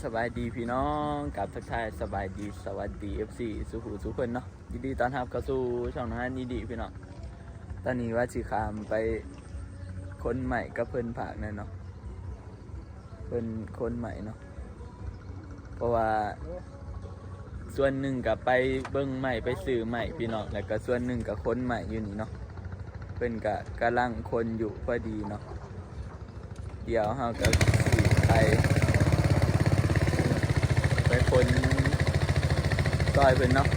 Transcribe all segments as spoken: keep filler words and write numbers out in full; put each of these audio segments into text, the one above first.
สบายดีพี่น้อง กับทักทายสบายดีสวัสดี เอฟซี สู่ผู้สู่คนเนาะ ยินดีต้อนรับเข้าสู่ช่องน้องฮันดีๆ พี่น้อง ตอนนี้ว่าสิข้ามไปขนไม้กับเพิ่นภาคนั่นเนาะ เพิ่นขนไม้เนาะ เพราะว่าส่วนหนึ่งก็ไปเบิ่งไม้ไปซื้อไม้พี่น้อง แล้วก็ส่วนหนึ่งก็ขนไม้อยู่นี่เนาะ เพิ่นก็กำลังขนอยู่พอดีเนาะ เดี๋ยวเฮาก็สิไป ไปขนซอยเพิ่นเนาะ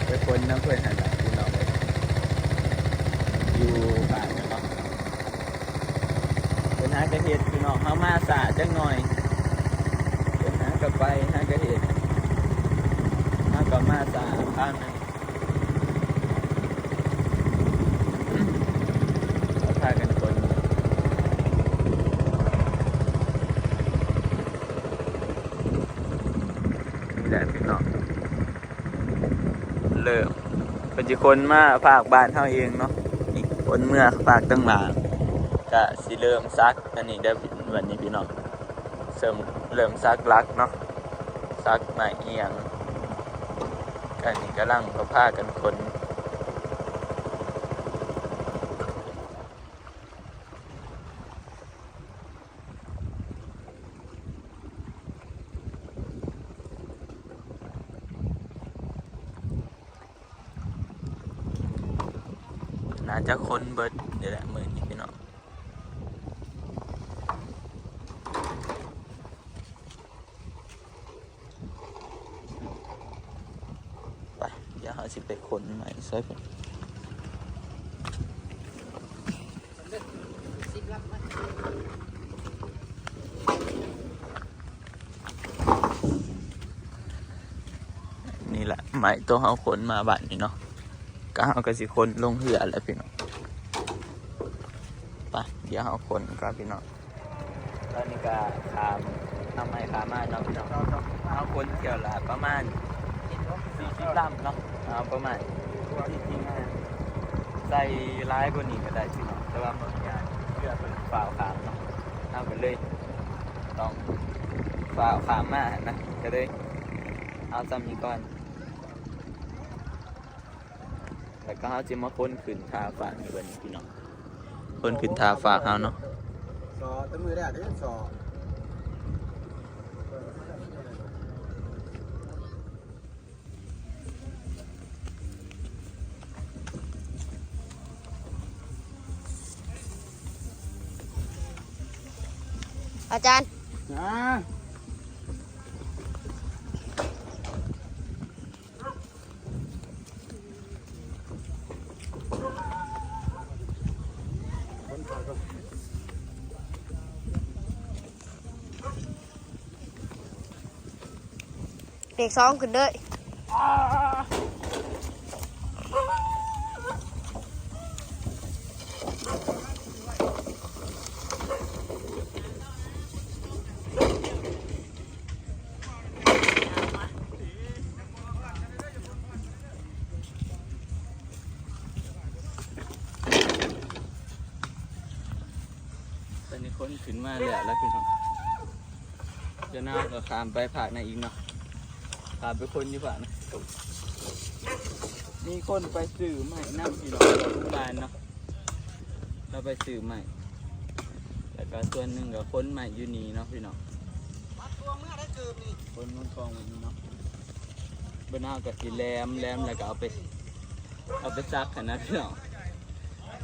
ไปขนนำเพิ่นหั่นล่ะพี่น้องเอ้ย อยู่บ้านเนาะ เพิ่นหากะเฮ็ดพี่น้อง เฮามาช้าจักหน่อย เพิ่นหากะไปหากะเฮ็ด เฮากะมาช้าคราวหนึ่ง เขาพากันขน นี่แหละพี่น้อง เริ่ม เพิ่นสิขนมาภาคบ้านเฮาเองเนาะ นี่ขนเมือภาคต่างๆ ก็สิเริ่มสักอันนี้เด้อ วันนี้พี่น้อง เริ่ม เริ่มสักหลักเนาะ สักไม้อีหยัง อันนี้กำลังก็พากันขน น่าจะขนเบิดนี่แหละมื้อนี้พี่น้อง ไป เดี๋ยวเฮาสิไปขนไม้ซอยเพิ่น นี่แหละ ไม้ตัวเฮาขนมาบัดนี้เนาะ ก็เฮาก็สิขนลงเฮือแหละพี่น้อง ไป เดี๋ยวเฮาขนก่อนพี่น้อง ตอนนี้ก็ข้าม ข้ามไม้ข้ามมาเนาะพี่น้อง เฮาขนเที่ยวละประมาณสี่สิบลำเนาะ เอาประมาณ ที่จริงอะใส่หลายกว่านี้ก็ได้พี่น้อง แต่ว่ามันยาก เพื่อเพิ่นฟ้าวข้ามเนาะ เฮาก็เลยต้องฟ้าวข้ามมานะ ก็เลยเอาส่ำนี้ก่อน แล้วก็เฮาสิมาขนขึ้นท่าฟ้านี่บัดนี้พี่น้อง ขนขึ้นท่าฟ้าเฮาเนาะ สอ แต่มือแรกเด้อ สอ อาจารย์ อ่า เลขสองขึ้นเลย ตอนนี้ขนขึ้นมาแล้ว แล้วพี่น้อง เดี๋ยวน้าก็ข้ามไปภาคนั้นอีกเนาะ ข้ามไปขนอยู่ภาคนั้น มีคนไปซื้อไม้นำพี่น้อง โรงพยาบาลเนาะ เราไปซื้อไม้ แล้วก็ส่วนหนึ่งก็ขนไม้อยู่นี่เนาะพี่น้อง ขนมันกองไว้นี่เนาะ เบิ่งเอาก็สิแหลม แหลมแล้วก็เอาไป เอาไปซักหั้นนะพี่น้อง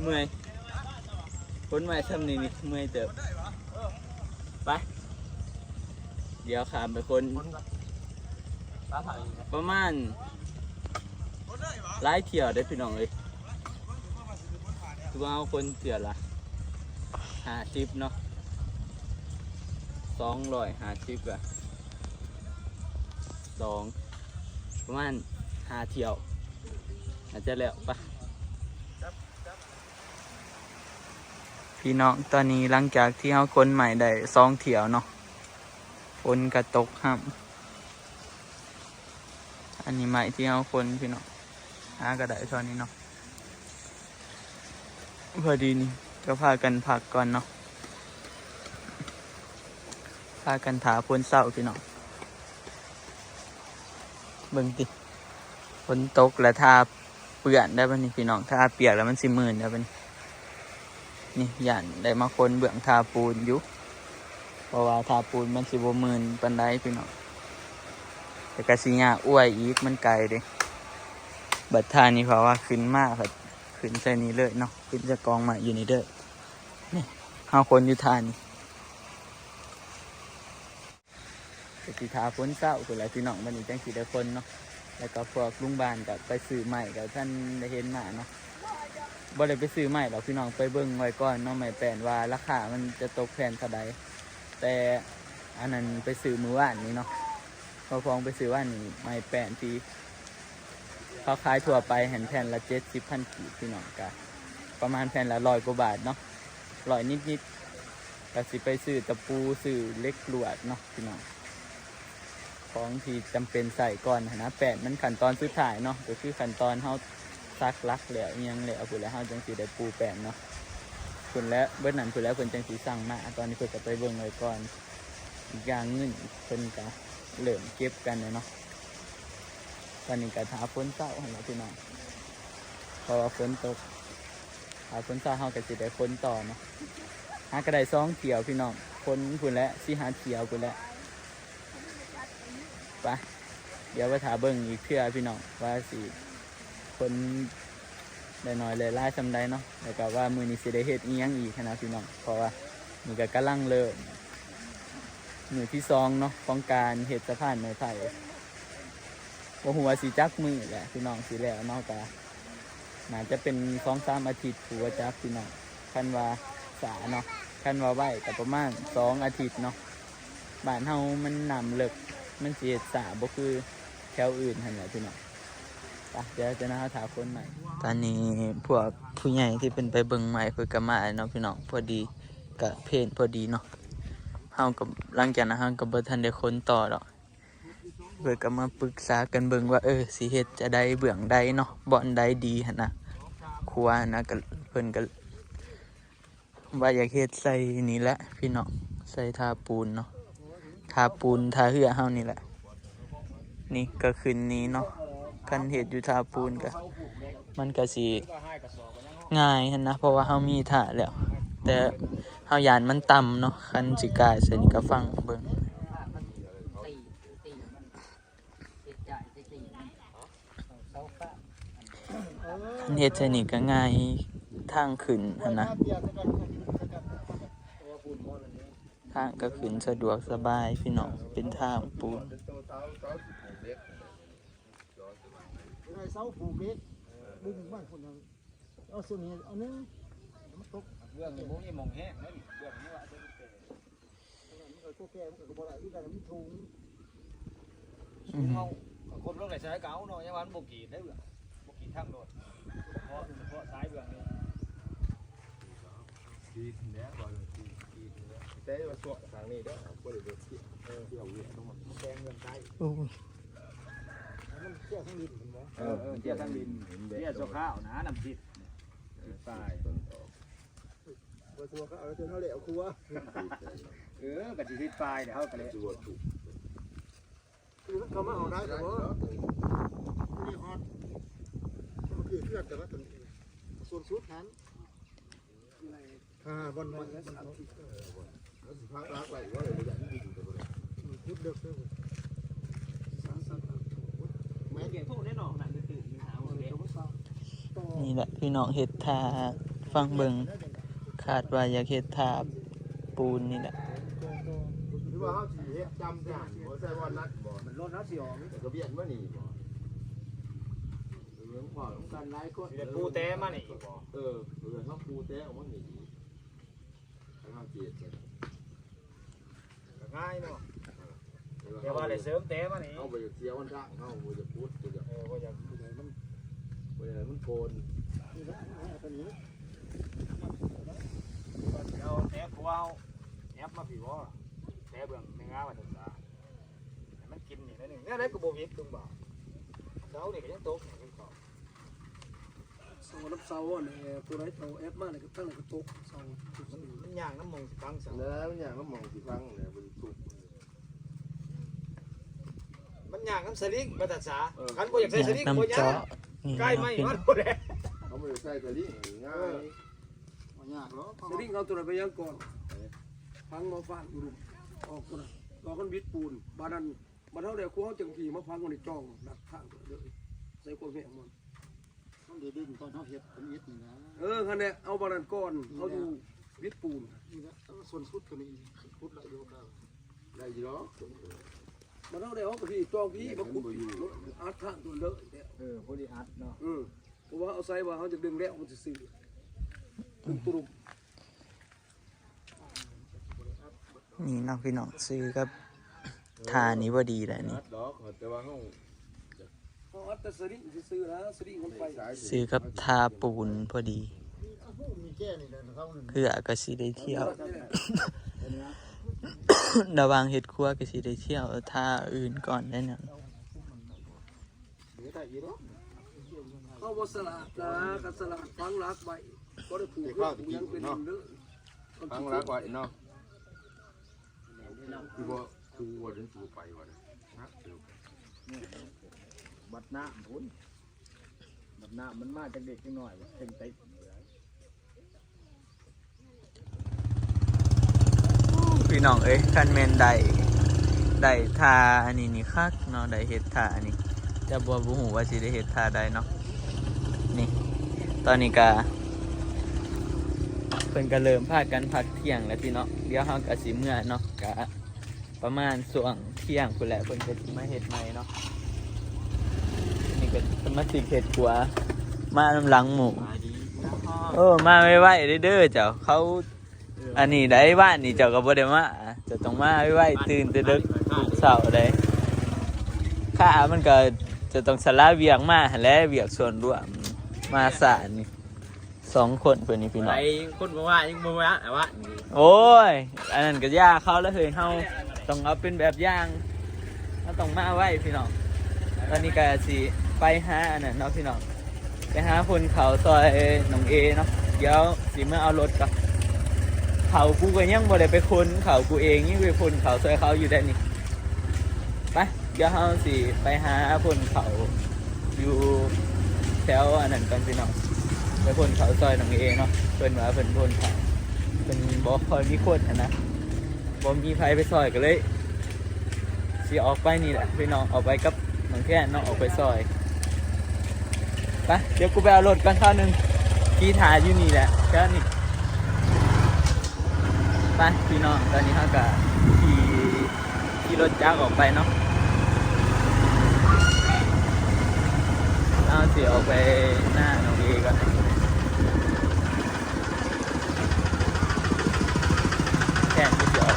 เมื่อย ขนไม้ส่ำนี้นี่เมื่อยเติบ ไป เดี๋ยวข้ามไปขน ประมาณ หลายเที่ยวเด้อพี่น้องเอ้ย คือว่าเอาขนเทื่อละห้าสิบเนาะ สองร้อยห้าสิบอะ สอง ประมาณห้าเที่ยว อาจจะแล้วปะ พี่น้อง ตอนนี้หลังจากที่เฮาขนไม้ได้สองเที่ยวเนาะ ฝนก็ตกห่ำ อันนี้ไม้ที่เฮาขนพี่น้อง หาก็ได้เท่านี้เนาะ พอดีนี่ก็พากันพักก่อนเนาะ พากันท่าฝนเซาพี่น้อง เบิ่งติ ฝนตกแล้วท่าเปื้อนได้บัดนี้พี่น้อง ท่าเปียกแล้วมันสิมื่นได้บัดนี้ นี่ย้านได้มาคนเบื้องท่าปูนอยู่ เพราะว่าท่าปูนมันสิบ่มื่นปานใดพี่น้อง แต่ก็สิยากอวยอีก มันไกลเด้ บัดท่านี้เพราะว่าขึ้นมา ขึ้นใส่นี่เลยเนาะ ขึ้นใส่กองไม้อยู่นี่เด้อ นี่ เฮาคนอยู่ท่านี้ ก็สิท่าฝนเซาพู้นแหละพี่น้อง บัดนี้จั่งสิได้คนเนาะ แล้วก็พวกลุงบ้านก็ไปซื้อไม้ ก็ทันได้เห็นมาเนาะ บ่ได้ไปซื้อไม้ดอกพี่น้อง ไปเบิ่งไว้ก่อนเนาะ ไม้แป้นว่าราคามันจะตกแผ่นเท่าใด แต่อันนั้นไปซื้อมื้อวานนี้เนาะ พอพองไปซื้อวานนี้ ไม้แป้นที่เขาขายทั่วไปหั้นแผ่นละเจ็ดสิบพันกีบพี่น้อง ก็ประมาณแผ่นละร้อยกว่าบาทเนาะ ร้อยนิดๆ ก็สิไปซื้อตะปู ซื้อเหล็กลวดเนาะพี่น้อง ของที่จำเป็นใส่ก่อนหั้นนะ แป้นมันขั้นตอนสุดท้ายเนาะ ก็คือขั้นตอนเฮาสักหลักแล้วอิหยังแล้วพู้นแหละ เฮาจั่งสิได้ปูแป้นเนาะ พู้นแหละ เบิดนั้นพู้นแหละ เพิ่นจั่งสิสั่งมา ตอนนี้เพิ่นก็ไปเบิ่งไว้ก่อน อีกอย่างเงินเพิ่นก็เริ่มเก็บกันแล้วเนาะ ตอนนี้ก็ท่าฝนเซาหั้นแหละพี่น้อง เพราะว่าฝนตก ท่าฝนเซาเฮาก็สิได้คนต่อเนาะ หาก็ได้สองเที่ยวพี่น้อง คนพู้นแหละ สี่ห้าเที่ยวพู้นแหละ ไป เดี๋ยวไปท่าเบิ่งอีกเทื่อพี่น้อง ว่าสิคนได้น้อยได้หลายส่ำใดเนาะ แล้วก็ว่ามื้อนี้สิได้เฮ็ดอิหยังอีกหั้นนะพี่น้อง เพราะว่านี่ก็กำลังเริ่มมื้อที่สองเนาะ ของการเฮ็ดสะพานไม้ไผ่ บ่ฮู้ว่าสิจักมื้อแหละพี่น้อง สิแล้วเนาะ ก็น่าจะเป็นสองสามอาทิตย์ ผู้ว่าจักพี่น้อง คันว่าช้าเนาะ คันว่าไวก็ประมาณสองอาทิตย์เนาะ บ้านเฮามันน้ำเลิก มันสิเฮ็ดช้าบ่คือแถวอื่นหั้นแหละพี่น้อง ไป เดี๋ยวจะนะ ท่าคนใหม่ ตอนนี้พวกผู้ใหญ่ที่เพิ่นไปเบิ่งไม้เพิ่นก็มาแล้วเนาะพี่น้อง พอดี ก็เพลพอดีเนาะ เฮาก็ หลังจากนั้นเฮาก็บ่ทันได้คนต่อดอก เพิ่นก็มาปรึกษากันเบิ่งว่า เออ สิเฮ็ดจะใดเบื้องใดเนาะ บ่อนใดดีหั้นนะ ครัวหั้นนะ ก็เพิ่นก็ว่าอยากเฮ็ดใส่นี่แหละพี่น้อง ใส่ท่าปูนเนาะ ท่าปูนท่าเฮือเฮานี่แหละ นี่ก็ขึ้นนี้เนาะ คันเฮ็ดอยู่ท่าปูนก็ มันก็สิง่ายหั้นนะ เพราะว่าเฮามีท่าแล้ว แต่เฮาย้านมันต่ำเนาะ คันสิกายใส่นี่ก็ฟังเบิ่ง คันเฮ็ดใส่นี่ก็ง่าย ทางขึ้นหั้นนะ ทางก็ขึ้นสะดวกสบายพี่น้อง เป็นทางปูน ได้เสาผูกเหล็กดึงบ้านคนนั้นเอาส่วนนี้เอาหนึ่งมันตก เบื้องนี้บ่มีหม่องแห้งเลยนี่เบื้องนี้ว่าจะเป็นแต่ มันก็ตัวแก่มันก็บ่ได้ที่กันมันถุง เฮาก็คนลงได้ใช้เก่าเนาะยังว่ามันบ่กรีดได้เบื้องบ่กรีดทางโดดเฉพาะเฉพาะสายเบื้องนี้ ขีดแล้วบ่ขีดขีดแล้วแต่ว่าช่วงทางนี้เด้อบ่ได้เที่ยวเที่ยวเวียนลงมา แดงเงินใต้ โอ้ย มันเที่ยวทั้งดินมันบ่ เออเออเที่ยวทางดินเที่ยวชั่วคราวนะน้ำทิพย์เนี่ยตาย บ่ตัวก็เอาตัวเท่าแล้วครัว เออก็สิทิศปลายเดี๋ยวเฮาก็เลย ตัวถูก คือมันเข้ามาเอาได้แต่ว่านี่ฮอดมันคือเพื่อนแต่ว่าตัวนี้ส่วนสุดนั้นอ่าบอลบอลบอล แล้วสิพักรักไว้ว่าเลยอย่างนี้อยู่แต่บ่ได้ พุดเลิกเลิก แม่เก่งพวกแน่นอนหนังตื่นมีหาหมดเลย นี่แหละพี่น้องเฮ็ดท่าฟังเบิ่ง คาดว่าอยากเฮ็ดท่าปูนนี่แหละ หรือว่าเฮาสิเฮ็ดจำแต่หันบ่ใช่ว่านัดบ่ มันลดแล้วสิออก แต่ก็เบียดมานี่บ่เรื่องพ่อต้องการหลายคน สิได้ปูแต้มานี่อีกบ่ เออเออเฮาปูแต้ออกมานี่อีกทางเฮาเจ็ด ก็ง่ายเนาะแต่ว่าได้เสริมแต้มานี่ เฮาบ่อยากเสียวันทางเฮาบ่อยากพุดบ่อยาก เออว่าอยาก บ่อยากให้มันโกน ตัวนี้ เอาแต้ผัวเอาแอบมาผีบ่แต้เบื้องในงาว่าจะสาให้มันกินนี่นิดนึงเนี่ยได้กูบ่วิดมึงบ่เสานี่ก็ยังตกอยู่เขา เสาน้ำเสาเนี่ยตัวไหนเสาแอปมาเนี่ยก็ตั้งกระตกเสา มันย่างน้ำมองสิฟังเสา แล้วอย่างน้ำมองสิฟังเนี่ยบ่ได้ทุกข์ ย่างน้ำสลิงมาตัดสา เออ คันบ่อยากใส่สลิง น้ำ บ่ย่าง เจาะ นี่ ใกล้ไหม เนาะพี่ มันบ่แหละ เขาบ่ได้ใส่สลิงง่าย บ่ยากหรอก สลิงเอาตัวไหนไปย่างก่อน พังมาฟาดอยู่ ออกตัวนั้น รอกันวิดปูน บาดนั้น บาดเท่าใดครัวจังขี่มาพังมันในจอง หนักข้างเด้อ ใส่ความแห้งมัน มันได้ดึงตอนเขาเฮ็ดเป็นอิฐนี่นะ เออ คันเนี้ย เอาบาดนั้นก่อน นี่แหละ เอาอยู่วิดปูน นี่แหละ ส่วนสุดตัวนี้ ขุดได้อยู่ครับ ได้อยู่หรอก บาดเท่าใดเอาไปพี่จองพี่ มาขุด อัดข้างตัวเด้อ เออ พอดีอัดเนาะ อืม เพราะว่าเอาใส่ว่าเขาจะดึงแล้วมันจะซื่อ ดึงตุรุม นี่เนาะพี่น้อง ซื้อกับทานี่พอดีแหละนี่ อัดดอก แต่ว่าเขา เขาอัดแต่สลิงซื่อๆนะ สลิงมันไป ซื้อกับทาปูนพอดี มีแก้นี่แหละเขาหนึ่ง เพื่อก็สิได้เที่ยว ระหว่างเฮ็ดครัวก็สิได้เที่ยวทาอื่นก่อนได้นั่น เดี๋ยวได้อีกเนาะ เขาบ่สลาดนะ ก็สลาดฝังหลักไว้ บ่ได้ผูกเรื่องผูกหยังเป็นเรื่อง ฝังหลักไว้เนาะ คือว่า คือว่าเดินสู่ไปวะนะ นะ เดี๋ยว บัดน้ำพุ้น บัดน้ำมันมาจากเด็กจังหน่อย เต็มเต็มเลย พี่น้องเอ้ย คันแม่นได้ ได้ทาอันนี้นี่คักเนาะ ได้เฮ็ดทาอันนี้ แต่บ่ บ่ฮู้ว่าสิได้เฮ็ดทาใดเนาะ นี่ ตอนนี้ก็ เพิ่นก็เริ่มพากันพักเที่ยงแล้วพี่น้อง เดี๋ยวเฮาก็สิเมือเนาะ ก็ประมาณช่วงเที่ยงพู้นแหละ เพิ่นก็สิมาเฮ็ดใหม่เนาะ นี่ก็สมาชิกเฮ็ดครัว มานำหลังหมู่ เออ มาไวๆเด้อเจ้า เขา อันนี้ได้ บ้านนี่เจ้าก็บ่ได้มา เจ้าต้องมาไวๆ ตื่นแต่ดึกทุกเช้าเด้ ข้ามันก็จะต้องสละเวียกมาหั้นแหละ เวียกส่วนรวม มาสานนี่ สองคนเพิ่นนี่พี่น้อง ไอ้คนบ่ว่ายังบ่ว่า อ่ะว่านี่ โอ้ย อันนั้นก็อย่าเขาละเฮ้ย เฮาต้องเอาเป็นแบบอย่าง เฮาต้องมาไวพี่น้อง ตอนนี้ก็สิไปหาอันนั้นเนาะพี่น้อง ไปหาพ่นข้าวซอยน้องเอเนาะ เดี๋ยวสิมาเอารถก่อน ข้าวกูก็ยังบ่ได้ไปพ่นข้าวกูเอง ยังไปพ่นข้าวซอยเขาอยู่ได้นี่ ไป เดี๋ยวเฮาสิไปหาพ่นข้าวอยู่แถวอันนั้นก่อนพี่น้อง ไปพ่นข้าวซอยน้องเอเนาะ เพิ่นว่าเพิ่นพ่นข้าว เพิ่นบ่ค่อยมีคนหั้นนะ บ่มีไผไปซอยก็เลย สิออกไปนี่แหละพี่น้อง ออกไปกับน้องแคนเนาะ ออกไปซอย ไป เดี๋ยวกูไปเอารถก่อนคราวหนึ่ง ขี่ถ่ายอยู่นี่แหละ แถวนี้ ไปพี่น้อง ตอนนี้เฮาก็ขี่ ขี่รถจักรออกไปเนาะ เฮาสิออกไปหน้าน้องเอก่อน แคนก็สิออก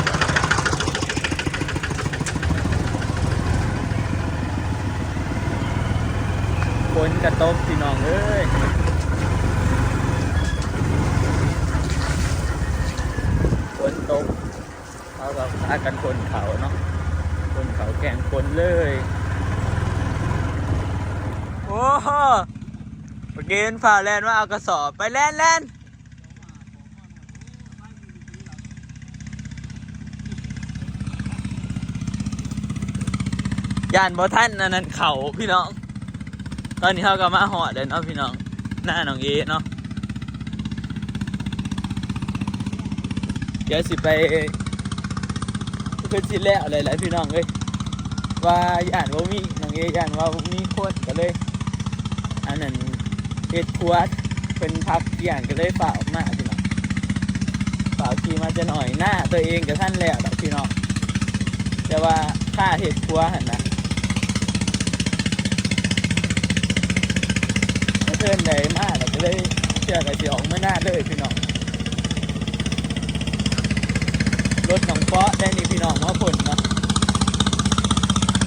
ฝนก็ตกพี่น้องเอ้ย ฝนตก เขาก็พากันพ่นข้าวเนาะ พ่นข้าวแข่งพ่นเลย โอ้โห เมื่อกี้มันฝ่าแล่นมาเอากระสอบ ไปแล่นแล่น ย่านบ่ทันอันนั้นเข้าพี่น้อง ตอนนี้เฮาก็มาฮอดแล้วเนาะพี่น้อง หน้าน้องเอเนาะ เดี๋ยวสิไป คือสิแล้วเลยแหละพี่น้องเอ้ย ว่าย่านบ่มี น้องเอ ย่านว่าบ่มีคนก็เลย อันนั้น เฮ็ดครัวเพิ่นพักเที่ยงก็เลยฟ้าวออกมาพี่น้อง ฟ้าวขี่มาจะหน่อย หน้าตัวเองก็ทันแล้วดอกพี่น้อง แต่ว่าค่าเฮ็ดครัวหั่นนะ เพิ่นได้มาแล้วก็เลยเชื่อก็สิออกมาหน้าเลยพี่น้อง รถน้องเปาะได้นี่พี่น้องมาพ่นเนาะ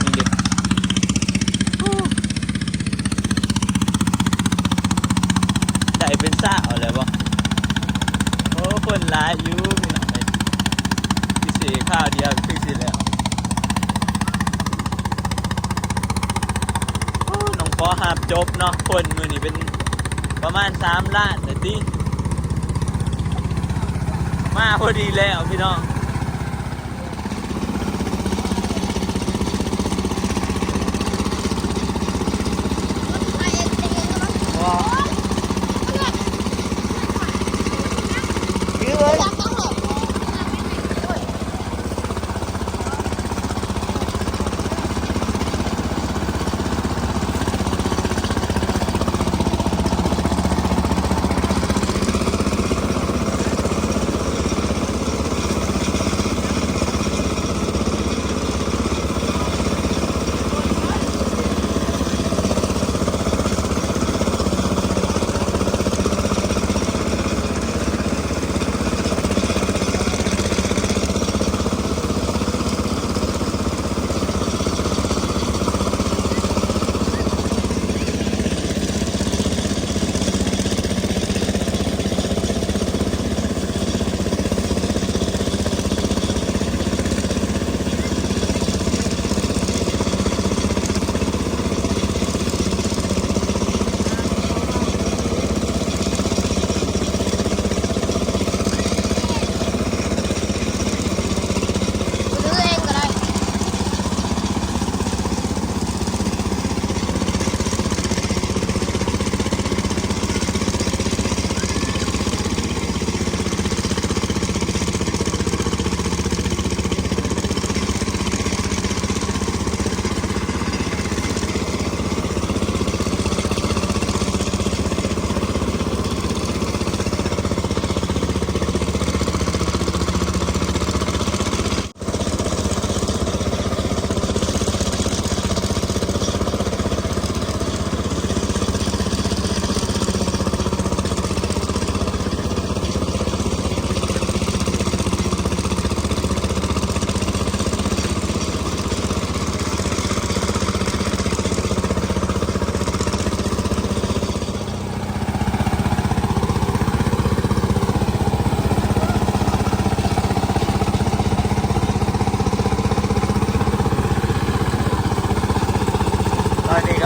นี่ดิ ได้เป็นสาวแล้วบ่ โอ้ คนหลายอยู่พี่น้องเอ้ย พิเศษข้าวเดียวคือสิแล้ว โอ้ น้องปอหาบจบเนาะ คนมื้อนี้เป็นประมาณสามล้านน่ะติ มาพอดีแล้วพี่น้อง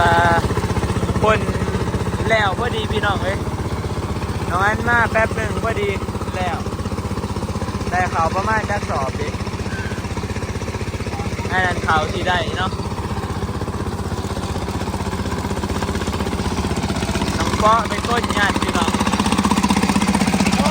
อ่า คนแล้วพอดีพี่น้องเอ้ย น้องอันมาแป๊บหนึ่งพอดีแล้ว ได้เขาประมาณจักสอบดิ อันนั้นเขาที่ได้เนาะ น้องเปาะเป็นคนยัดพี่น้อง โอ้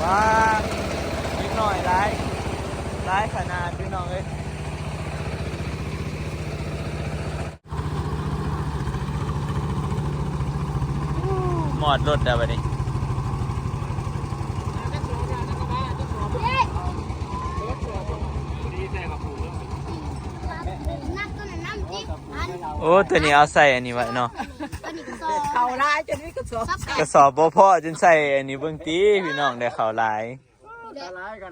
ว้า นิดหน่อยร้าย ร้ายขนาดพี่น้องเอ้ย มอดรถแล้วบัดนี้ นับตัวนั้นนับจิอัน โอ้ ตัวนี้เอาใส่อันนี้ไว้เนาะ ตัวนี้กระสอบ เขาร้ายจนมีกระสอบ กระสอบบ่พอจนใส่อันนี้เบิ่งติพี่น้อง ได้เขาหลาย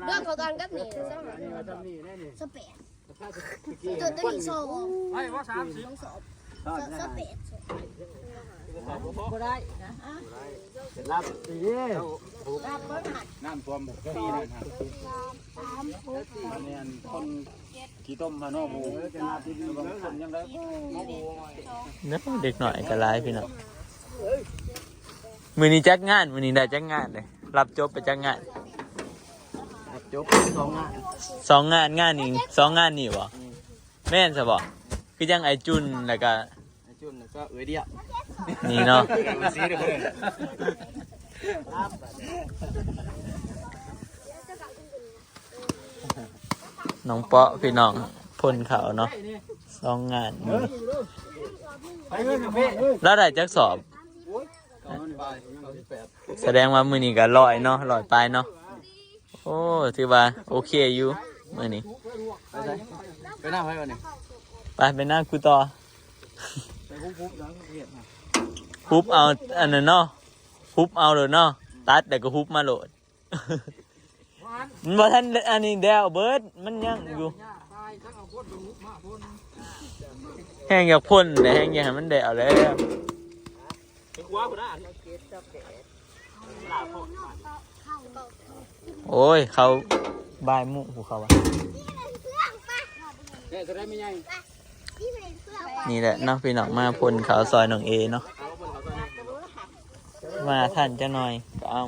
เรื่องเขากันกับนี่สอง สเปน ตัวตัวนี้สอง ไอ้ว่าสามสิบ สองสอบ สเปน บ่ได้นะ รับดี รับเบิ่งหัน น้ำท่วมปีนั่นฮะ สามหก อันนี้อันคนขี้ต้มมาเนาะหมู่ เออ จะนับดีๆ บางคนยังได้ เนาะ เด็กหน่อยก็หลายพี่น้อง มื้อนี้จักงาน มื้อนี้ได้จักงานเลย รับจบไปจักงาน จบสองงาน สองงาน งานนี้ สองงานนี้บ่ แม่นซะบ่ คือจังไอ้จุน แล้วก็ ไอ้จุน แล้วก็เอื้อยเดี่ยว นี่เนาะ สีเดียวกันเลย น้องเปาะพี่น้อง พ่นเขาเนาะ สองงาน ไปเฮ้ย ไปเฮ้ย แล้วได้จักสอบ แสดงว่ามื้อนี้ก็ร้อยเนาะ ร้อยปลายเนาะ โอ้ ถือว่าโอเคอยู่มื้อนี้ ไปใส่ ไปหน้าไผวะนี่ ไป ไปหน้าครูต่อ ไปฮุบๆ หลังเฮ็ดนะ ฮุบเอาอันนั้นเนาะ ฮุบเอาโลดเนาะ ตัดแล้วก็ฮุบมาโลด มันบ่ทันอันนี้แล้วเบิด มันยังอยู่ แฮงอยากพ่นแหละ แฮงอยากให้มันแล้วแล้ว ถึงหัวพุ่นน่ะ โอ้ย เขาบ่ายมุกผู้เขาอะ เนี่ยจะได้ไม่ใหญ่ นี่แหละเนาะพี่น้อง มาพ่นเขาซอยน้องเอเนาะ มาทันจักหน่อยก็เอา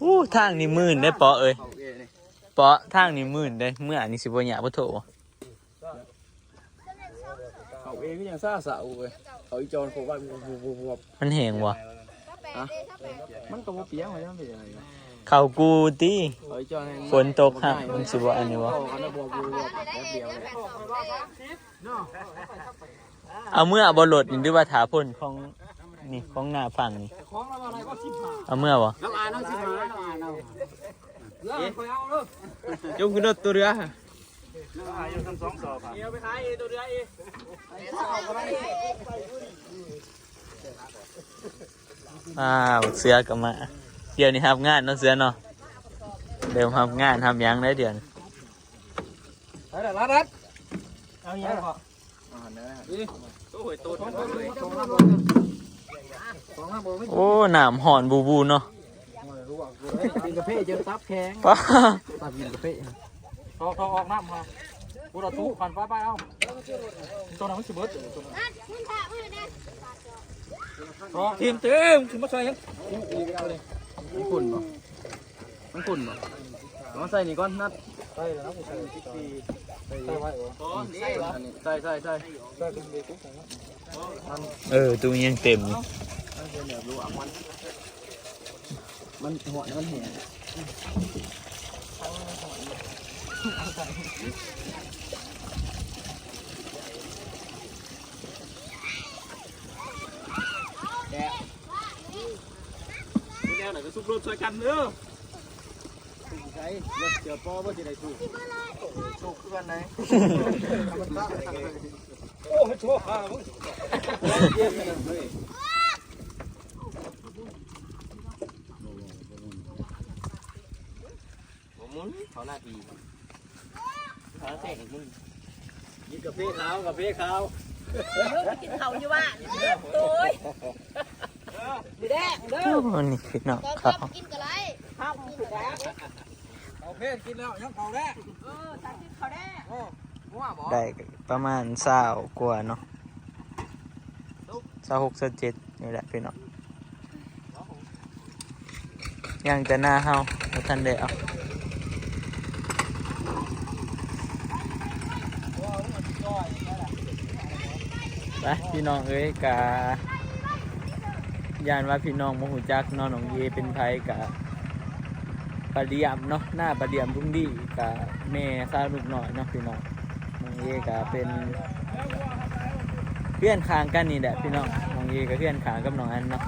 อู้ ทางนี่มื่นเด้เปาะเอ้ย เปาะ ทางนี่มื่นเด้ เมื่ออันนี้สิบ่ยากบ่โถ เขาเองก็ยังซ่าสาวเว้ย เขาอีจอนโคกว่าบวบๆๆๆ มันแฮงบ่ ฮะ มันก็บ่เปียก มันเป็นยังไงวะ เขากูติ เขาอีจอนแฮง ฝนตกฮะ มันสิบ่อันนี้บ่ เขากันแล้วบวบๆๆ แป๊บเดียวเลย เอาเมื่อบ่รถนี่ หรือว่าถ้าพ่นของนี่ ของหน้าฝั่งนี่ เอาเมื่อบ่ น้ำอ่านเอาสิมา น้ำอ่านเอา เรื่องคอยเอาเด้อ จมขึ้นรถตัวเรือ น้ำอ่านอยู่ทั้งสองสอบอะ เดี๋ยวไปขายเอตัวเรือเอ อ้าว เสือก็มา เดี๋ยวนี้รับงานเนาะเสือเนาะ เริ่มรับงานรับหยังได้เดี๋ยวนี้ ไปละรัดรัด เอาหยังก่อน โอ้ย น้ำฮ้อนบูบูเนาะ กินกาแฟจนตับแข็ง ป้า ตับกินกาแฟ ทองทองออกน้ำครับกูเราตู้ผ่านไปไปเอาตัวนั้นมันสิเบิดตัวนั้น นั่นคุณพระมือนะ ทองทีมเต็มถึงมาใส่ยัง มันขุ่นบ่มันขุ่นบ่เอามาใส่นี่ก่อนนัด ใส่แล้วนะกูใส่สิบสี่ ใส่ไว้บ่ ใส่แล้ว อันนี้ใส่ใส่ใส่ ใส่เป็นเบรกกูใส่ เออ ตู้ยังเต็มอยู่ มันเป็นแบบรู้อ่ะมันมันหัวมันแห้ง แนวไหนก็ซุกรถช่วยกันเด้อ ใส่รถเจียวปอบ่สิได้ถูก ซุกเพื่อนไหน โอ้ยโชคพามึง ผมมึงเขาหน้าที่เขาแทงมึง กินกาแฟขาวกาแฟขาว เออไปกินเขาอยู่บ้านโอ้ยหมูแดงเด้อ โอ้นี่พี่น้อง ตอน ครับ ทำกินกะไร ข้าวหมูแดง เอาเพศกินแล้วยังเขาแน่ เออตากินเขาวแดง โอ้มั่วบ่ ได้ประมาณซาวกว่าเนาะซาวหกซาวเจ็ดนี่แหละพี่น้องยังแต่หน้าเฮาบ่ทันได้เอาไปพี่น้องเอ้ยกะย่านว่าพี่น้องบ่ฮู้จักเนาะน้องเอเป็นไผกะ ปลาเดี่ยมเนาะหน้าปลาเดี่ยมลุงดีกับแม่สาวลูกน้อยเนาะพี่น้องน้องเอก็เป็นเพื่อนข้างกันนี่แหละพี่น้องน้องเอก็เพื่อนข้างกับน้องอันเนาะ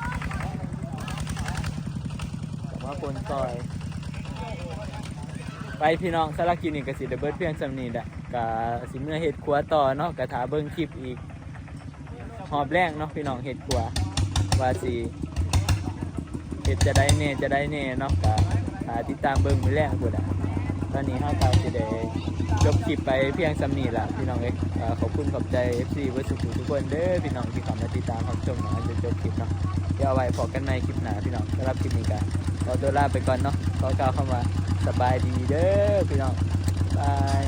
แต่ว่าคนซอย ไปพี่น้องสารบคลิปนี้ก็สิได้เบิดเพียงส่ำนี้แหละก็สิเมือเฮ็ดครัวต่อเนาะก็ถ้าเบิ่งคลิปอีก หอบแรงเนาะพี่น้องเฮ็ดครัว ว่าสิเฮ็ดจะได้แน่จะได้แน่เนาะก็หาติดตามเบิ่งมื้อแรงพุ้นล่ะตอนนี้เฮาก็สิได้จบคลิปไปเพียงส่ำนี้ล่ะพี่น้องเอ้ยก็ขอบคุณขอบใจ เอฟซี เบิดสุขุทุกคนเด้อพี่น้องที่เข้ามาติดตามรับชมเนาะอันจนจบคลิปเนาะเดี๋ยวเอาไว้พบกันใหม่คลิปหน้าพี่น้องสำหรับคลิปนี้ก็ขอตัวลาไปก่อนเนาะขอกล่าวคำว่าสบายดีเด้อพี่น้องบาย